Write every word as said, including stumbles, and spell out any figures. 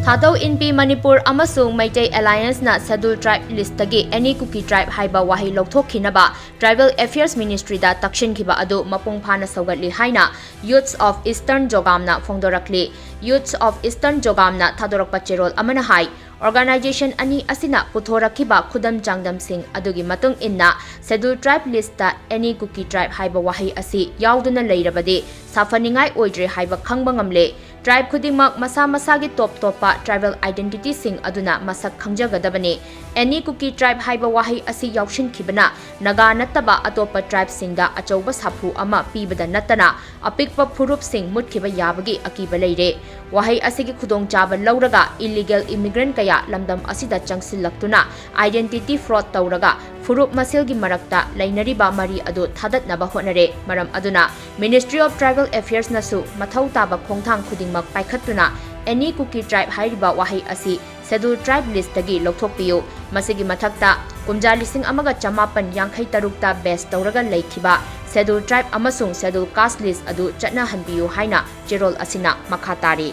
Thadou Inpi Manipur ꯑꯃꯁꯨꯡ Meitei Allianceꯅ Scheduled Tribe listꯇꯒꯤ Any Kuki Tribe ꯍꯥꯏꯕ ꯋꯥꯍꯩ ꯂꯧꯊꯣꯛꯈꯤꯅꯕ Tribal Affairs Ministryꯗ ꯇꯛꯁꯤꯟꯈꯤꯕ ꯑꯗꯨ ꯃꯄꯨꯡ ꯐꯥꯅ ꯁꯧꯒꯠꯂꯤ ꯍꯥꯏꯅ Youths of Eastern Zogamꯅ ꯐꯣꯡꯗꯣꯔꯛꯂꯤ꯫ Youths of Eastern Zogamꯅ ꯊꯥꯗꯣꯔꯛꯄ ꯆꯦꯔꯣꯜ ꯑꯃꯅ ꯍꯥꯏ, organization ꯑꯅꯤ ꯑꯁꯤꯅ ꯄꯨꯊꯣꯔꯛꯈꯤꯕ ꯈꯨꯗꯝ ꯆꯥꯡꯗꯝꯁꯤꯡ ꯑꯗꯨꯒꯤ ꯃꯇꯨꯡ ꯏꯟꯅ Scheduled Tribe listꯇ Any Kuki Tribe ꯍꯥꯏꯕ ꯋꯥꯍꯩ ꯑꯁꯤ ꯌꯥꯎꯗꯨꯅ ꯂꯩꯔꯕꯗꯤ ꯁꯥꯐꯅꯤꯡꯉꯥꯏ ꯑꯣꯏꯗ꯭ꯔꯦ ꯍꯥꯏꯕ ꯈꯪꯕ ꯉꯝꯂꯦ꯫ Tribe ꯈꯨꯗꯤꯡꯃꯛ ꯃꯁꯥ ꯃꯁꯥꯒꯤ ꯇꯣꯞ ꯇꯣꯞꯄ tribal identityꯁꯤꯡ ꯑꯗꯨꯅ ꯃꯁꯛ ꯈꯪꯖꯒꯗꯕꯅꯤ꯫ Any Kuki Tribe ꯍꯥꯏꯕ ꯋꯥꯍꯩ ꯑꯁꯤ ꯌꯥꯎꯁꯤꯟꯈꯤꯕꯅ ꯅꯥꯒꯥ ꯅꯠꯇꯕ ꯑꯇꯣꯞꯄ tribeꯁꯤꯡꯗ ꯑꯆꯧꯕ ꯁꯥꯐꯨ ꯑꯃ ꯄꯤꯕꯗ ꯅꯠꯇꯅ ꯑꯄꯤꯛꯄ ꯐꯨꯔꯨꯞꯁꯤꯡ ꯃꯨꯠꯈꯤꯕ ꯌꯥꯕꯒꯤ ꯑꯀꯤꯕ ꯂꯩꯔꯦ꯫ ꯋꯥꯍꯩ ꯑꯁꯤꯒꯤ ꯈꯨꯗꯣꯡꯆꯥꯕ ꯂꯧꯔꯒ illegal immigrant ꯀꯌꯥ ꯂꯝꯗꯝ ꯑꯁꯤꯗ ꯆꯪꯁꯤꯜꯂꯛꯇꯨꯅ identity fraud ꯇꯧꯔꯒ ꯐꯨꯔꯨꯞ ꯃꯁꯦꯜꯒꯤ ꯃꯔꯛꯇ ꯂꯩꯅꯔꯤꯕ ꯃꯔꯤ ꯑꯗꯨ ꯊꯥꯗꯠꯅꯕ ꯍꯣꯠꯅꯔꯦ꯫ ꯃꯔꯝ ꯑꯗꯨꯅ Ministry of Tribal Affairsꯅꯁꯨ ꯃꯊꯧ ꯇꯥꯕ ꯈꯣꯡꯊꯥꯡ ꯈꯨꯗꯤꯡꯃꯛ ꯄꯥꯏꯈꯠꯇꯨꯅ Any Kuki Tribe ꯍꯥꯏꯔꯤꯕ ꯋꯥꯍꯩ ꯑꯁꯤ Scheduled Tribe listꯇꯒꯤ ꯂꯧꯊꯣꯛꯄꯤꯌꯨ꯫ ꯃꯁꯤꯒꯤ ꯃꯊꯛꯇ ꯀꯨꯝꯖꯥ ꯂꯤꯁꯤꯡ ꯑꯃꯒ ꯆꯃꯥꯄꯟ ꯌꯥꯡꯈꯩ ꯇꯔꯨꯛꯇ base ꯇꯧꯔꯒ ꯂꯩꯈꯤꯕ Scheduled Tribe ꯑꯃꯁꯨꯡ Scheduled Caste list ꯑꯗꯨ ꯆꯠꯅꯍꯟꯕꯤꯌꯨ ꯍꯥꯏꯅ ꯆꯦꯔꯣꯜ ꯑꯁꯤꯅ ꯃꯈꯥ ꯇꯥꯔꯤ꯫